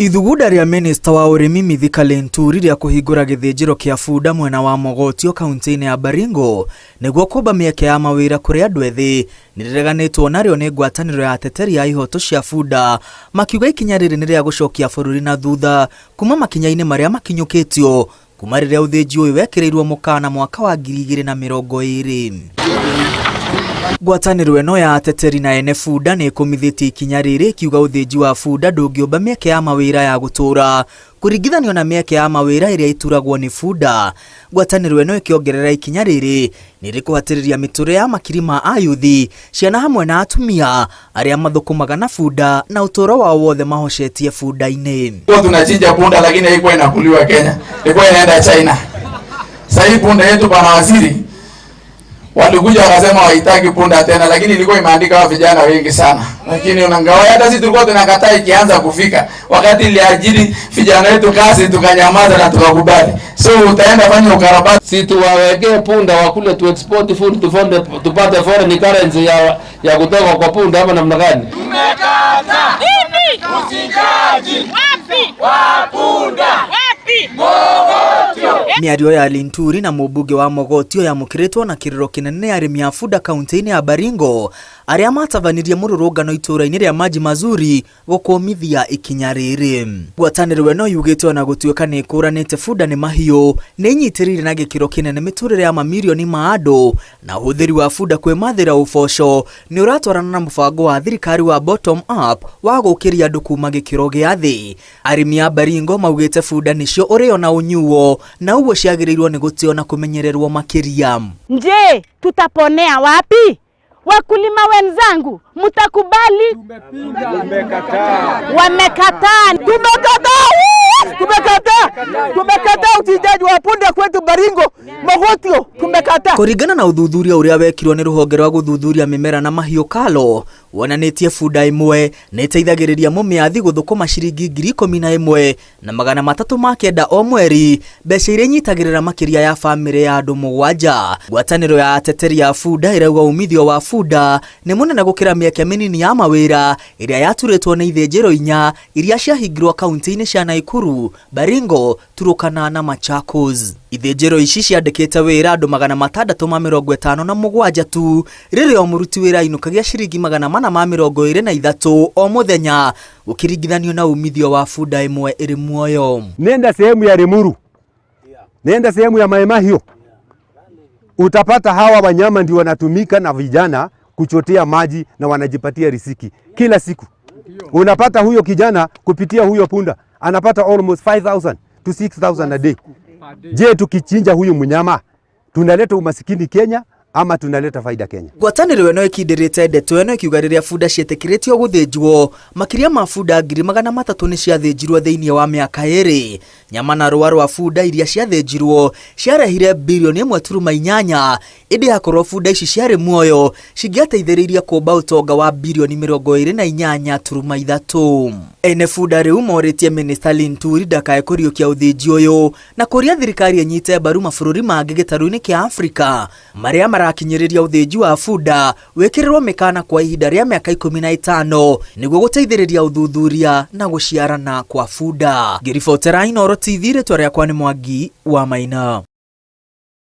Ithugunda rĩa minista wa ũrĩmi Mithika Linturi rĩa kũhingũra gĩthĩnjĩro kĩa bunda mwena wa Mogotio kaunti-inĩ ya Baringo nĩguo kũmba mĩeke ya mawĩra kũrĩ andũ ethĩ nĩrĩreganĩtwo narĩo nĩ ngwatanĩro ya ateteri a ihoto cia bunda makiuga ikinya rĩrĩ nĩ rĩa gũcokia bũrũri na thutha kuma makinya-inĩ marĩa makinyũkĩtio kuma rĩrĩa ũthĩnji ũyũ wekĩrĩirwo mũkana mwaka wa 2020. Ngwatanĩro ĩno ya ateteri na ene bunda nĩ ĩkũmithĩtie ikinya rĩrĩ ĩkiuga ũthĩnji wa bunda ndũngĩũmba mĩeke ya mawĩra ya gũtũũra kũringithanio na mĩeke ya mawĩra ĩrĩa ĩturagwo nĩ bunda. Ngwatanĩro ĩno ĩkĩongerera ikinya rĩrĩ nĩ rĩkũhatĩrĩria mĩtũrĩre ya makiri ma ayuthi, ciana hamwe na atumia arĩa mathũkũmaga na bunda na ũtũũro wao wothe mahocetie bunda-inĩ. Kwa tunachinja punda lakini haikuwa inakuliwa Kenya, ilikuwa inaenda China. Sasa hii punda yetu bwana waziri walikuja wakasema wahitaki punda tena, lakini ilikuwa imeandika wa vijana wengi sana, lakini unangawa hata sisi tulikuwa tunakataa ikianza kufika wakati iliajiri vijana wetu kazi, tukanyamaza na tukakubali. So utaenda fanya ukarabati, si tuwawekee punda wakule tu export food tufonde tupate foreign currency ya kutoka kwa punda ama namna gani? Tumekataa uchinjaji wa punda. Mĩario ya Linturi na mũmbunge wa Mogotio yamũkĩrĩtwo na kĩrĩro kĩnene nĩ arĩmi a bunda kaunti-inĩ ya Baringo arĩa matabanirie mũrũrũngano itũũra-inĩ rĩa Maji Mazuri gũkũmithia ikinya rĩrĩ. Ngwatanĩro ĩno yugĩte ona gũtuĩka nĩ ĩkũranĩte bunda nĩ mahiũ nĩ inyitĩrĩire na gĩkĩro kĩnene mĩtũrĩre ya mamirioni ma andũ na ũhũthĩri wa bunda kwĩmathĩra ũboco nĩ ũratwarana na mũbango wa thirikari wa bottom up wa gũkĩria andũ kuma gĩkĩro gĩa thĩ. Arĩmi a Baringo maugĩte bunda nĩcio ũrĩo na ũnyuo na ũguo ciagĩrĩirwo nĩ gũtĩo na kũmenyererwo makĩria. Je, tutaponea wapi? Wakulima wenzangu, mtakubali? Wamekataa. Tumekataa, tumekataa, tumekataa uchinjaji wa punda kwetu Baringo, Mogotio, tumekataa. Kũringana na ũthuthuria ũrĩa wekirwo nĩ rũhonge rwa gũthuthuria mĩmera na mahiũ KALRO wonanĩtie bunda ĩmwe nĩ ĩteithagĩrĩria mũmĩathi gũthũkũma ciringi 11,390 o mweri, mbeca iria inyitagĩrĩra makĩria ya bamĩrĩ ya andũ 7. Ngwatanĩro ya ateteri a bunda ĩrauga umithio wa bunda nĩ mũnene gũkĩra mĩeke mĩnini ya mawĩra ĩrĩa yaturĩtwo nĩ ithĩnjĩro 4 iria ciahingirwo kaunti-inĩ cia Nakuru, Baringo, Turkana na Machakos. Ithĩnjĩro ici ciandĩkĩte wĩra andũ 657 tu, rĩrĩa o mũruti wĩra ainũkagia ciringi 423 o mũthenya gũkĩringithanio na umithio wa bunda ĩmwe ĩrĩ muoyo. Nenda sehemu ya Limuru, nenda sehemu ya Mai Mahiu, utapata hawa wanyama ndio wanatumika na vijana kuchotea maji na wanajipatia riziki kila siku. Unapata huyo kijana kupitia huyo punda anapata almost 5000 to 6000 a day. Je, tukichinja huyu mnyama tunaleta umasikini Kenya ama tunaleta faida Kenya? Ngwatanĩro ĩno ĩkindĩrĩte ndeto ĩno ĩkiuga rĩrĩa bunda ciĩtĩkĩrĩtio gũthĩnjwo makĩria ma bunda 300,000 nĩ ciathĩnjirwo thĩinĩ wa mĩaka 2. Nyama na rũa rwa bunda iria ciathĩnjirwo ciarehire birioni 1.8, ĩndĩ akorwo bunda ici ciarĩ muoyo cingĩateithĩrĩirie kũmba ũtonga wa birioni 28.3. Ene bunda rĩu morĩtie Minista Linturi ndakae kũriũkia ũthĩnji ũyũ na kũria thirikari ĩnyite mbaru mabũrũri mangĩ gĩtarũ-inĩ kĩa Afrika marĩa marakinyĩrĩria ũthĩnji wa bunda wĩkĩrĩrwo mĩkana kwa ihinda rĩa mĩaka 15 nĩguo gũteithĩrĩria ũthuthuria na gũciarana kwa bunda. Ngĩribotera Inooro TV, rĩtwa rĩakwa nĩ Mwangi wa Maina.